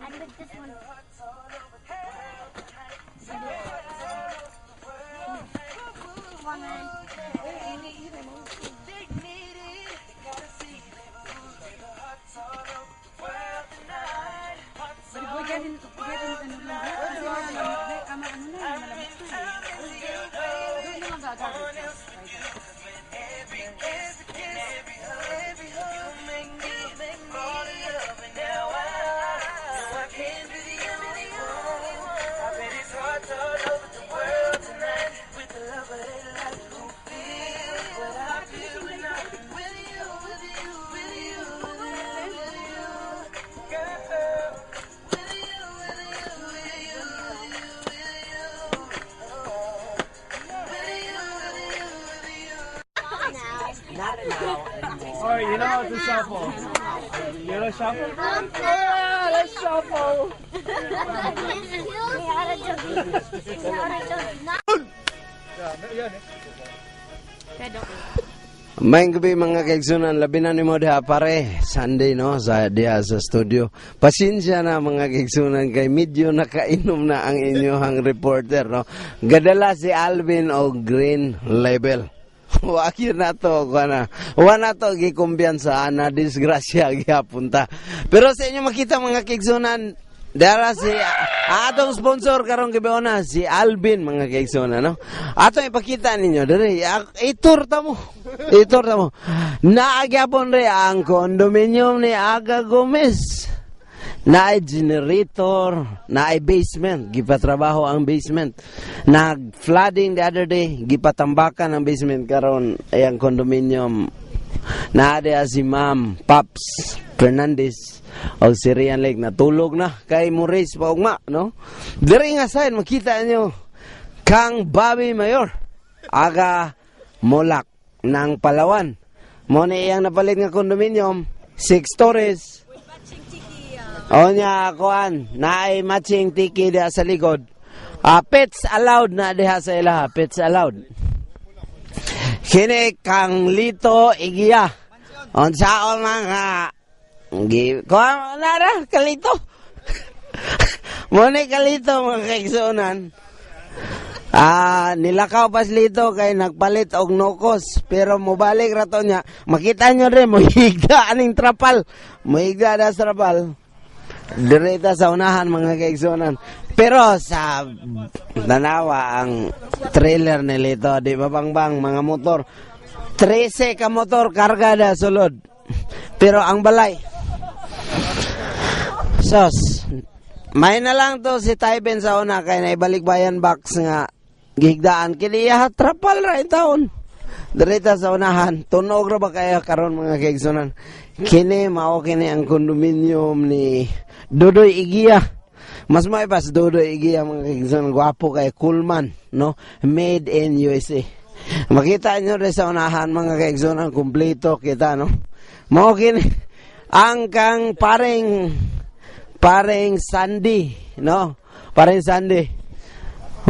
I picked this one. Come on, man. Boy, ganun, ganun, ano lang. Kasi malamig, ama, ano na, eh, malamig na eh. Doon na lang gagawin. Alright, you know how to shuffle. You know shuffle? Yeah, let's shuffle. Maayong gabi, mga kaigsunan, labi na nimo diha, pare. Sunday, no, sa diha sa studio. Pasensya na, mga kaigsunan, kay medyo nakainom na ang inyong reporter, no. Gadala si Alvin og Green Label. Wakir na to kana. Wa na to gikumbiyansa na disgrasya gyapon ta. Pero sa inyo makita, mga kaigsunan, dara si atong sponsor karong gabi si Alvin, mga kaigsunan, no. Atong ipakita ninyo diri, itur ta mo. Itur ta mo. Naa gyapon re ang condominium ni Aga Gomez. Naay generator, naay basement, gipatrabaho ang basement. Nag-flooding the other day, gipatambakan ang basement karon ayang condominium. Naa diha si Ma'am Paps Fernandez o si Rian Lake, natulog na kay Maurice pa ugma, no? Diri nga side makita nyo kang Bobby Mayor aga Molak ng Palawan. Mo ni iyang napalit nga condominium, six stories. O nya kuan, naay matching tiki diha sa likod. Ah, pets allowed na diha sa ilaha, pets allowed. Kini kang Lito Igia. Unsaon mga gi kuan na ra kalito. Mo ni kalito, mga kaigsuonan. Ah, nilakaw pas lito kay nagpalit og nokos, pero mobalik ra to niya. Makita nyo rin mohigda aning trapal. Mohigda na sa trapal. Direta sa unahan, mga kaigsuonan. Pero sa tanawa ang trailer ni Lito, di ba bang mga motor? 13 ka motor karga na sulod. Pero ang balay. Sos, may na lang to si Taiben sa una kay naibalik bayan box nga gigdaan kini iya trapal ra taon. Direta sa unahan, tunog ra ba kayo karon, mga kaigsunan? Kini mao kini ang condominium ni Dodoy Igia. Mas may pas Dodoy Igia, mga kaigsunan, gwapo kay Coolman, no? Made in USA. Makita nyo rin sa unahan, mga kaigsunan, kumpleto kita, no? Mao kini ang kang paring paring Sandy, no? Paring Sandy.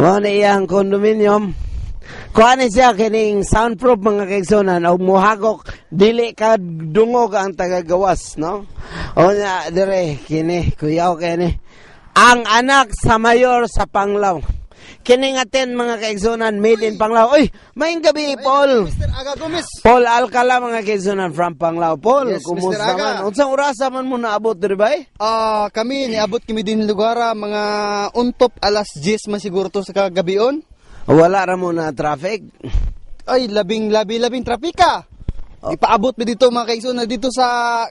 Mao na iyang condominium. Kuha ni siya kining soundproof, mga kaigsunan, og muhagok dili ka dungog ang tagagawas, no? O nya dire kini kuyaw kini ang anak sa mayor sa Panglao. Kini nga ten, mga kaigsunan, made in Panglao. Uy, maayong gabi, Paul. Mr. Aga Gomez. Paul Alcala, mga kaigsunan, from Panglao. Paul, Yes, Mr. kumusta Aga. man? Unsang orasa man mo naabot diri bay? Ah, kami niabot kami din lugar mga untop alas 10 man siguro to sa kagabion. Wala ra mo na traffic. Ay, labing labi labing trapika. Oh. Ipaabot mi dito, mga kaigsoon, na dito sa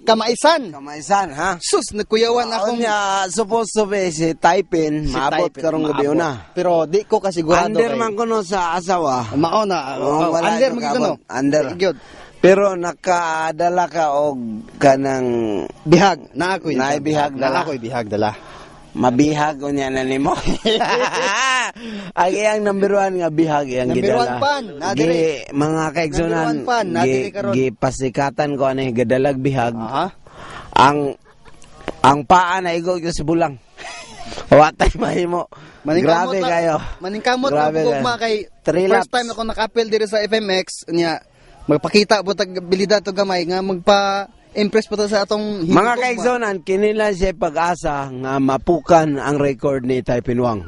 Kamaisan. Kamaisan, ha? Sus, nagkuyawan akong Unya, supposed to be si Taipin, si maabot Taipei, karong gabi maabot. una. Pero di ko kasigurado Under kay man kuno sa asawa. Mao na. Oo, Oh, wala under yung man gyud no. kaabot. Under. Gyud. Pero nakadala ka og kanang Bihag, na ako. Naay bihag dala. Na ako'y bihag dala. Mabihag unya na nimo. Ang iyang number one nga bihag iyang Number gidala. one pan, naa Gi, diri. mga kaigsunan, Number one pan, naa gi, diri karon. gipasikatan ko ani gadalag bihag. Aha. Ang paa na igo gyud sa bulang. Wa tay mahimo. Maningkamot Grabe lang- kayo. Maningkamot Grabe lang kayo. gugma kay Three first laps. time ako nakapil diri sa FMX niya magpakita po tag abilidad to gamay nga magpa Impress pa ta sa atong Mga hinugog ba? kaigsonan, kinila siya pag-asa nga mapukan ang record ni Taipinwang.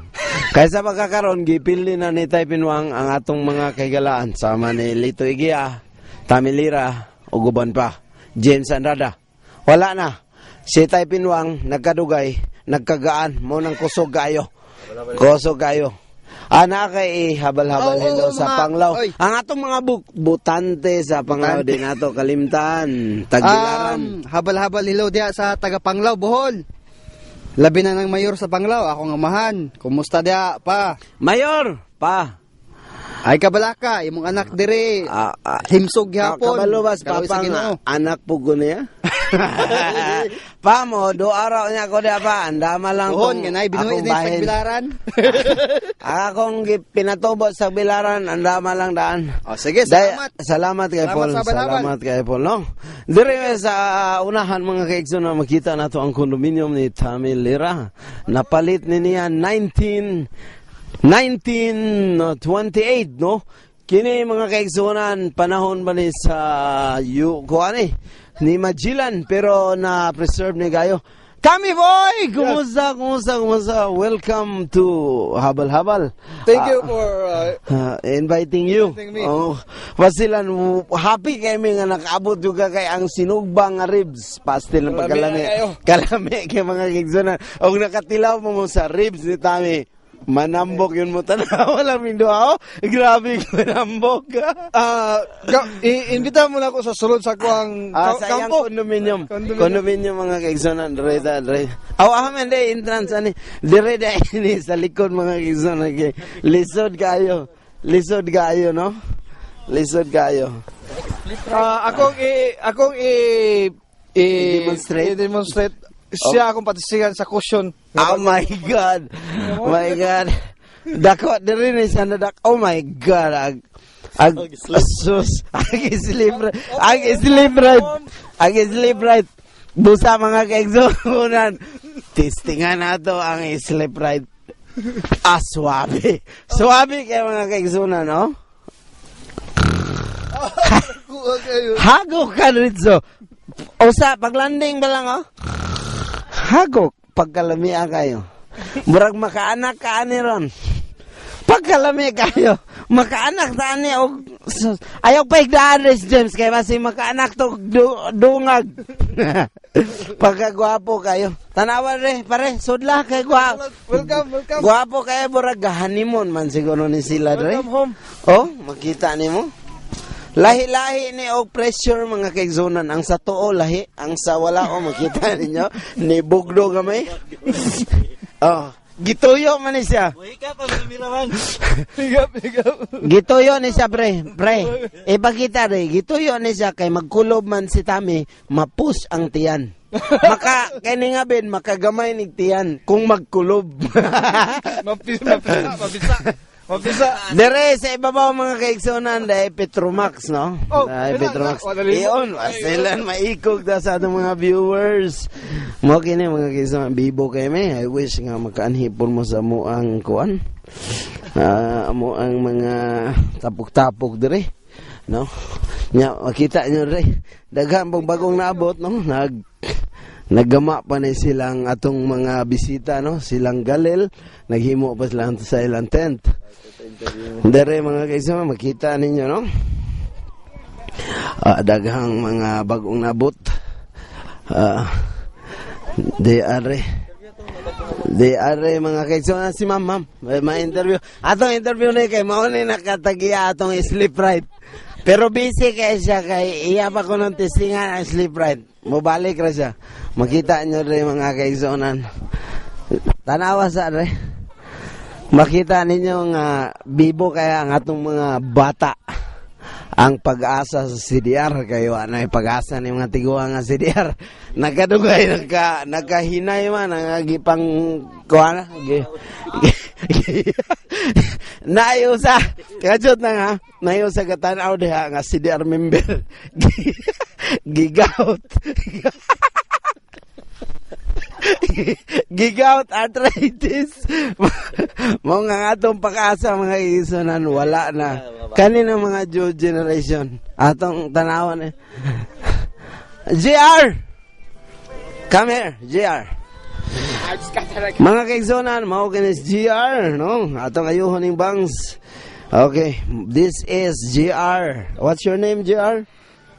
Kaysa pagkakaroon, gipili na ni Taipinwang ang atong mga kaigalaan sama ni Lito Igia, Tamilira, ug uban pa, James Andrada. Wala na. Si Taipinwang nagkadugay, nagkagaan, mo nang kusog kayo. Kusog kayo. Ana kay habal-habal Oo, hello oo, sa mga- Panglao. Oy. Ang atong mga butante sa Panglao Butante. din nato kalimtan, tagbilaran. Habal-habal hello diha sa taga Panglao, Bohol. Labi na ng mayor sa Panglao, akong amahan. Kumusta diha pa? Mayor, pa. Ay kabalaka, imong anak dire. Ah, Himsog gyapon. Kabalo bas Karoy papa sa nga Ginoo. anak po ko niya. Pa mo, do araw niya ko diya pa. Andama lang Bohol tong nga nay binuhi akong ni sa bahin. Bilaran. Akong pinatubo sa bilaran, andama lang daan. Oh, sige, salamat. Salamat kay Salamat Paul. sa habal-habal. Salamat kay Paul, no? Dire sa unahan mga kaigsoon na makita nato ang condominium ni Tommy Lira. Napalit ni niya 1928, no? Kini mga kaigsunan, panahon ba ni sa yu kuan eh, ni Magellan pero na preserve ni gayo. Tommy boy, kumusta, kumusta, kumusta? Welcome to Habal Habal. Thank you for Inviting you. Inviting me. Oh, basilan happy kami nga nakaabot juga kay ang sinugba nga ribs. Pastil ng Kalami pagkalami. na kayo. Kalami kay mga kigsunan. Og nakatilaw mo sa ribs ni Tami. Manambok yun mo tanaw. Wala duha oh. Grabe ko manambok. Iimbita mo na ako sa sulod sa kuang Sa iyang kampo. condominium. Condominium. Condominium mga kaigsonan. Dire ta, dire. Aw, amen de entrance ani. Dire da ini sa likod mga kaigsonan kay lisod kayo. Lisod kayo, no? Lisod kayo. Akong I-demonstrate? I-demonstrate siya akong patisigan sa cushion. Oh my God. My God. Dako diri ni sa nadak. Oh my God. Ag sus. Ag sleep right. Ag sleep right. Ag sleep right. Busa mga kaigsunan. Testingan nato ang sleep right. Ah, suwabe. Suwabe kay mga kaigsunan, no? Hagok ka Rizzo. Usa, paglanding ba lang, oh? Hagok, pagkalamia kayo. Murag makaanak ka ani ron. Pagkalami kayo, makaanak ta ani og sus, ayaw pa igdaan Rich James kay basi makaanak to dungag. Pagkagwapo kayo. Tanawa re, pare, sudla kay gwapo. Welcome, welcome. Gwapo kayo murag honeymoon man siguro ni sila dre. Welcome home. Oh, makita nimo. Lahi-lahi ni og pressure mga kaigsunan. Ang sa tuo lahi, ang sa wala o makita ninyo ni bugdo gamay. Oh, gituyo man ni siya. Higap, higap. Gituyo ni siya pre, pre. Ipakita re, gituyo ni siya kay magkulob man si Tami, mapus ang tiyan. Maka kini nga ben makagamay nig tiyan kung magkulob. Mapisa, mapisa, mapisa. Mapisa. Dere sa ibabaw mga kaigsunan dahil Petromax no? Oh, Dahil wala, Petromax. wala, wala. Iyon, asilan maikog da sa atong mga viewers. Mo kini mga kaigsunan bibo kay me. I wish nga makaanhipon mo sa muang kuan. Amo ang mga tapok-tapok dire. No? Nya makita nyo dire. Daghan pong bagong naabot no? Naggama pa ni silang atong mga bisita no, silang Galil, naghimo pa sila sa ilang tent. Dere mga kaisama, makita ninyo no. Daghang mga bagong nabot. Di are. Di are mga kaisama si ma'am, ma'am. May ma-interview. Atong interview na kay mao ni nakatagiya atong sleep right. Pero busy kay siya kay iya pa ko ng testingan ang sleep right. Mobalik ra siya. Makita nyo rin mga kaigsunan. Tanawa sa re. Makita ninyo nga bibo kaya ang atong mga bata ang pag-asa sa CDR kayo anay pag-asa ni mga tiguang nga CDR nagkadugay nagkahinay man ang gipang kuan gi, naiusa kajot na nga naiusa katanaw diha nga CDR member gigout gigout arthritis. Mo nga atong pag-asa mga isunan wala na. Kanina mga Jew generation atong tanawan eh. JR! Come here, JR. Mga kaigsuonan, mao kini si GR, no? Atong ayuhon ning bangs. Okay, this is GR. What's your name, GR?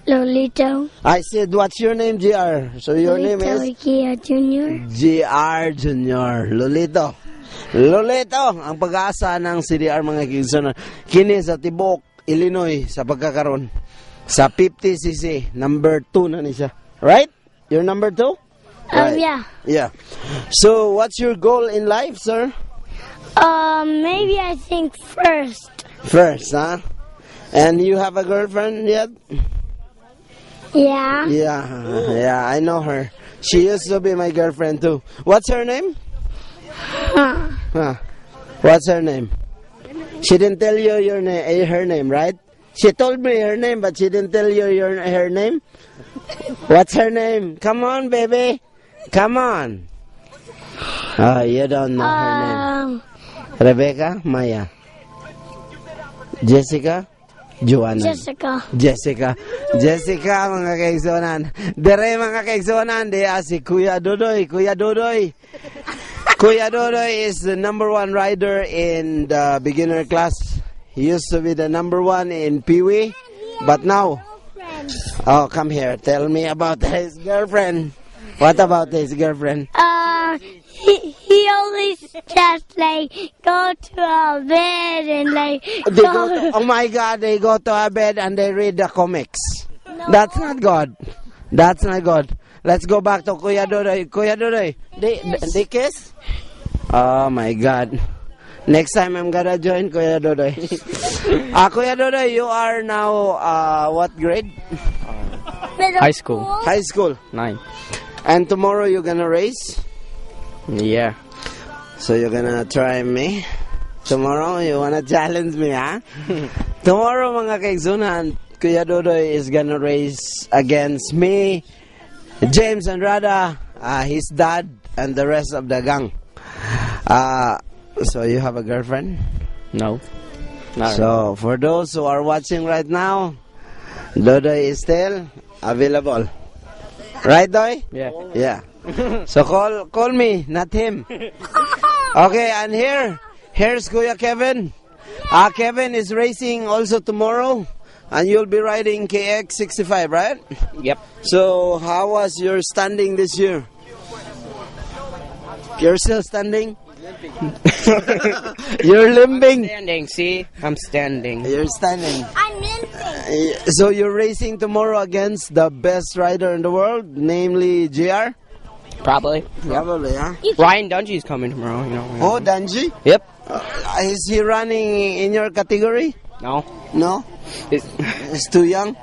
Lolito. I said, what's your name, GR? So your name Lolito is Ikea Jr. GR Jr. Lolito. Lolito, ang pag-asa ng CDR, mga kaigsuonan. Kini sa tibok Illinois sa pagkakaron. Sa 50cc, number 2 na ni siya. Right? You're number 2? Yeah. Yeah. So, what's your goal in life, sir? Maybe I think first. First, huh? And you have a girlfriend yet? Yeah. Yeah, I know her. She used to be my girlfriend too. What's her name? Huh. Huh. What's her name? She didn't tell you your name, her name, right? She told me her name, but she didn't tell you your her name. What's her name? Come on, baby. Come on. Oh, you don't know her name. Rebecca, Maya, Jessica, Joanna. Jessica. Jessica. Jessica, mga kaigsuonan. Dere, mga kaigsuonan, di si Kuya Dodoy. Kuya Dodoy. Kuya Dodoy is the number one rider in the beginner class. He used to be the number one in Peewee, but now, oh, come here. Tell me about his girlfriend. What about his girlfriend? He always just like go to a bed and like They go to, oh my God, they go to a bed and they read the comics. That's not good. That's not good. Let's go back to Kuya Dodoy. Kuya Dodoy, they kiss? Oh my God. Next time I'm gonna join Kuya Dodoy. Ah, Kuya Dodoy, you are now what grade? Middle High school. High school. 9. And tomorrow you're gonna race? Yeah. So you're gonna try me? Tomorrow, you wanna challenge me, ha? Tomorrow, mga kaigsuonan, Kuya Dodoy is gonna race against me, James Andrada, his dad, and the rest of the gang. So you have a girlfriend? No. Not So, for those who are watching right now, Dodoy is still available. Right, Doy? Yeah. Yeah. So call me, not him. Okay, and here's Kuya Kevin. Kevin is racing also tomorrow, and you'll be riding KX65, right? Yep. So how was your standing this year? You're still standing? You're limping. Standing, see? I'm standing. You're standing. I'm limping. So you're racing tomorrow against the best rider in the world, namely JR? Probably. Probably, huh? Ryan Dungey's coming tomorrow. Oh, Danji? Yep. Is he running in your category? No. No? It's, He's too young?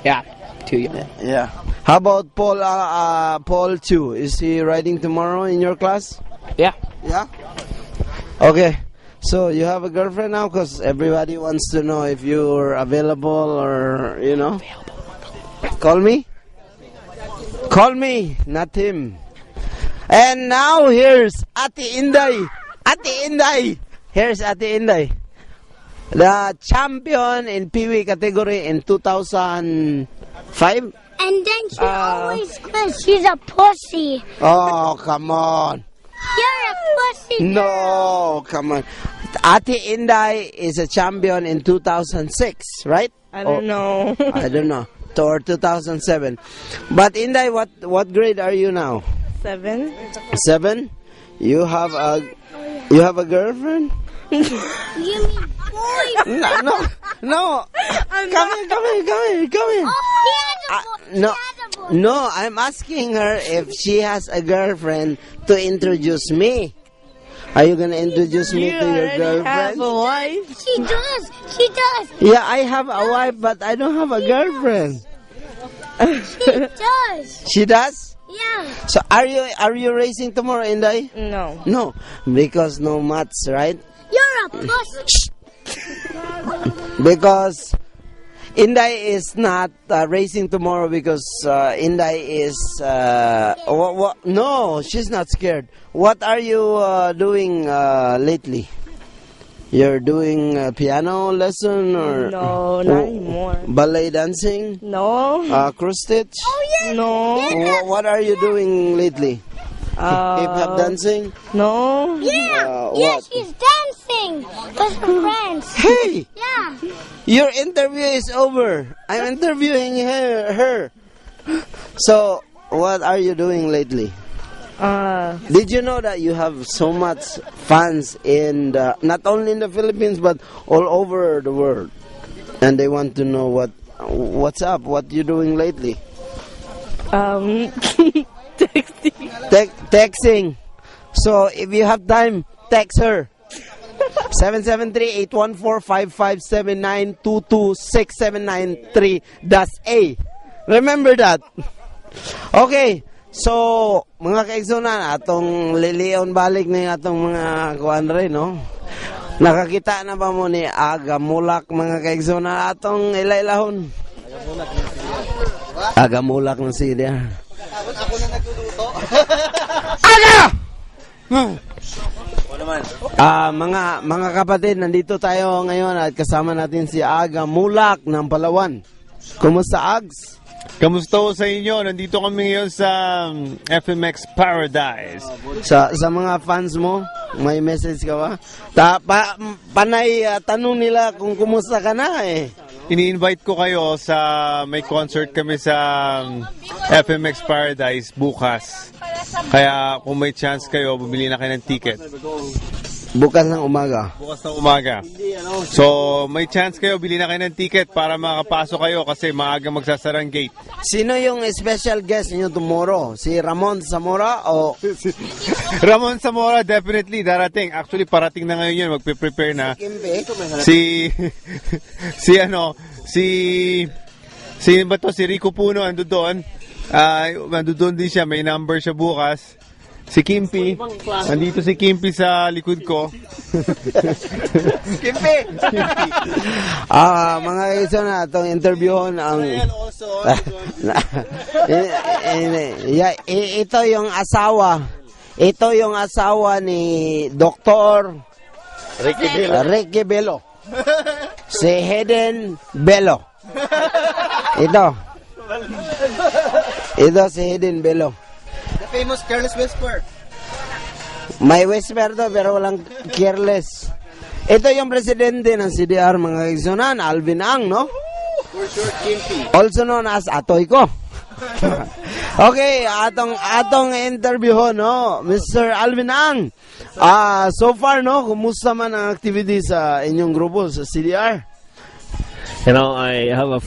Yeah. Too young. Yeah. How about Paul Chu? Is he riding tomorrow in your class? Yeah. Yeah? Okay. So you have a girlfriend now? Because everybody wants to know if you're available or. Call me? Call me, not him. And now here's Ate Inday. Ate Inday. Here's Ate Inday. The champion in Peewee category in 2005. And then she always says she's a pussy. Oh, come on. You're a pussy. No, come on. Ate Inday is a champion in 2006, right? I don't know. I don't know. Or 2007. But Inday, what grade are you now? 7. 7? You have a girlfriend? You mean boy? No. Come here, come here, come here, come here. Oh, he has a boy. No, He has a boy. no, I'm asking her if she has a girlfriend to introduce me. Are you gonna introduce me You to your already girlfriend? have a wife. She does. She does. Yeah, I have a wife, but I don't have a girlfriend. She does. She does? Yeah. So are you racing tomorrow, Inday? No. No, because no maths, right? You're a pussy. Because Inday is not racing tomorrow because Inday is what, what? No, she's not scared. What are you doing lately? You're doing a piano lesson or No, not anymore. Ballet dancing? No. Cross stitch? Oh yeah. No. What are you doing lately? Hip hop dancing? No. Yeah. Yeah, What? she's dancing with her friends. Hey, Yeah. your interview is over. I'm interviewing her. Her. So, what are you doing lately? Did you know that you have so much fans in the, not only in the Philippines but all over the world, and they want to know what's up, what you doing lately? Texting. Texting. So if you have time, text her. 773-814-5579-226-793. That's A. Remember that. Okay. So, mga kaigsunan, atong lilion balik ni atong mga kuan rin, no? Nakakita na ba mo ni Aga Mulak, mga kaigsunan, atong ilailahon? Aga Mulak ng CDR. Ako na nagluluto. Aga! Ah, mga kapatid, nandito tayo ngayon at kasama natin si Aga Mulak ng Palawan. Kumusta, Ags? Kamusta ho sa inyo? Nandito kami ngayon sa FMX Paradise. Sa mga fans mo, may message ka ba? Panay tanong nila kung kumusta ka na eh. Ini-invite ko kayo sa may concert kami sa FMX Paradise bukas. Kaya kung may chance kayo, bumili na kayo ng ticket. Bukas ng umaga. Bukas ng umaga. So, may chance kayo, bili na kayo ng ticket para makapasok kayo kasi maaga magsasarang gate. Sino yung special guest niyo tomorrow? Si Ramon Zamora o Ramon Zamora definitely darating. Actually, parating na ngayon yun. Magpe-prepare na. Kimbe? Si si ano si si ba to, si Rico Puno ando doon. Ah, ando doon din siya, may number siya bukas. Si Kimpi, nandito si Kimpi sa likod ko. Kimpi! Ah, mga isa na itong interviewon ang Also, Yeah, ito yung asawa. Ito yung asawa ni Dr. Ricky Bello. Ricky Bello. Si Hayden Bello. Ito. Ito si Hayden Bello. The famous Careless Whisper. May whisper to pero walang careless. Ito yung presidente ng CDR, mga kaigsunan, Alvin Ang, no? For sure, Kimpi. Also known as Atoy ko. Okay, atong interview ho, no, Mr. Alvin Ang. Ah, so far, no, kumusta man ang activity sa inyong grupo sa CDR? I have a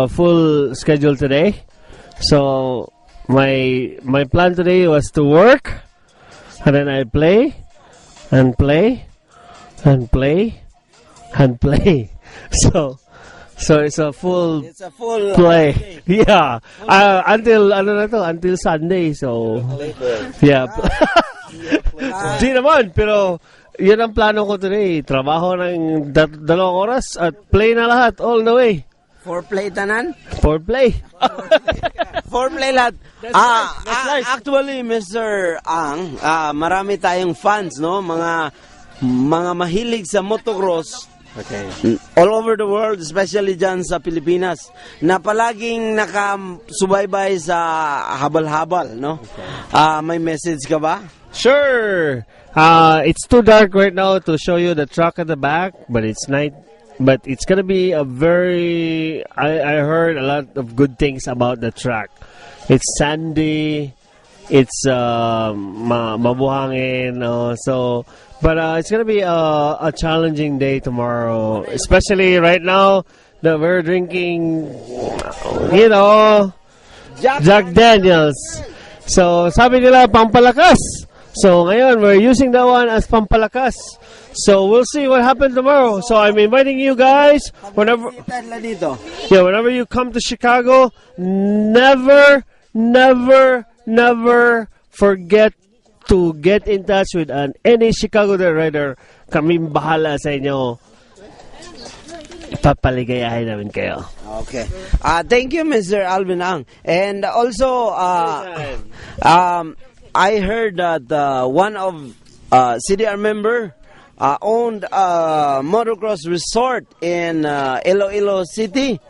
full schedule today. So my plan today was to work, and then I play, and play, and play, and play. So it's a full It's a full play. Yeah. Until ano na to, until Sunday. So yeah. Di naman, pero yun ang plano ko today. Trabaho ng 2 oras at play na lahat all the way. For play tanan? For play. For play lahat. Ah, actually, Mr. Ang, marami tayong fans, no? Mga mahilig sa motocross all over the world, especially dyan sa Pilipinas, na palaging nakasubaybay sa habal-habal, no? Ah, may message ka ba? Sure. It's too dark right now to show you the truck at the back, but it's night. But it's gonna be a very. I heard a lot of good things about the track. It's sandy. It's mabuhangin. So, but it's gonna be a challenging day tomorrow, especially right now that we're drinking Jack Daniels. So, sabi nila, pampalakas. So, ngayon, we're using that one as pampalakas. So, we'll see what happens tomorrow. So, I'm inviting you guys, whenever, Kita nila dito. Yeah, whenever you come to Chicago, never, never, never forget to get in touch with an any Chicago Dirt Rider. Kaming bahala sa inyo. Papaligayahin namin kayo. Okay. Thank you, Mr. Alvin Ang. And also, I heard that one of CDR member owned a motocross resort in Iloilo City.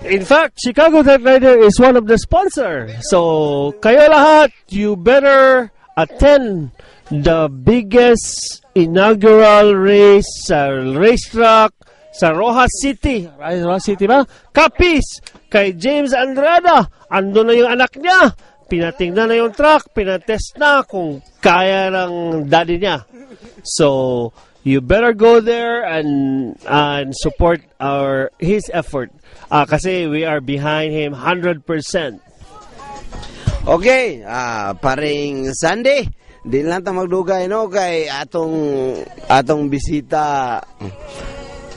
In fact, Chicago Tech Rider is one of the sponsor. So, kayo lahat, you better attend the biggest inaugural race sa racetrack sa Roxas City. Ay, Roxas City ba? Capiz! Kay James Andrada. Ando na yung anak niya. Pinatingnan na yung truck. Pinatest na kung kaya ng daddy niya. So, you better go there and support our his effort. Kasi we are behind him 100%. Okay, paring Sunday, di lang ta magdugay, no, kay atong bisita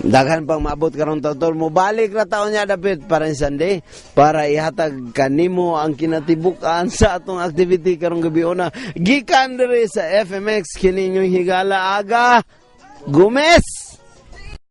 daghan pang maabot karong taon. Mo balik ra taon niya dapit, paring Sunday, para ihatag kanimo ang kinatibuk-an sa atong activity karong gabi una gikan diri sa FMX. Kini inyong higala aga Gomez.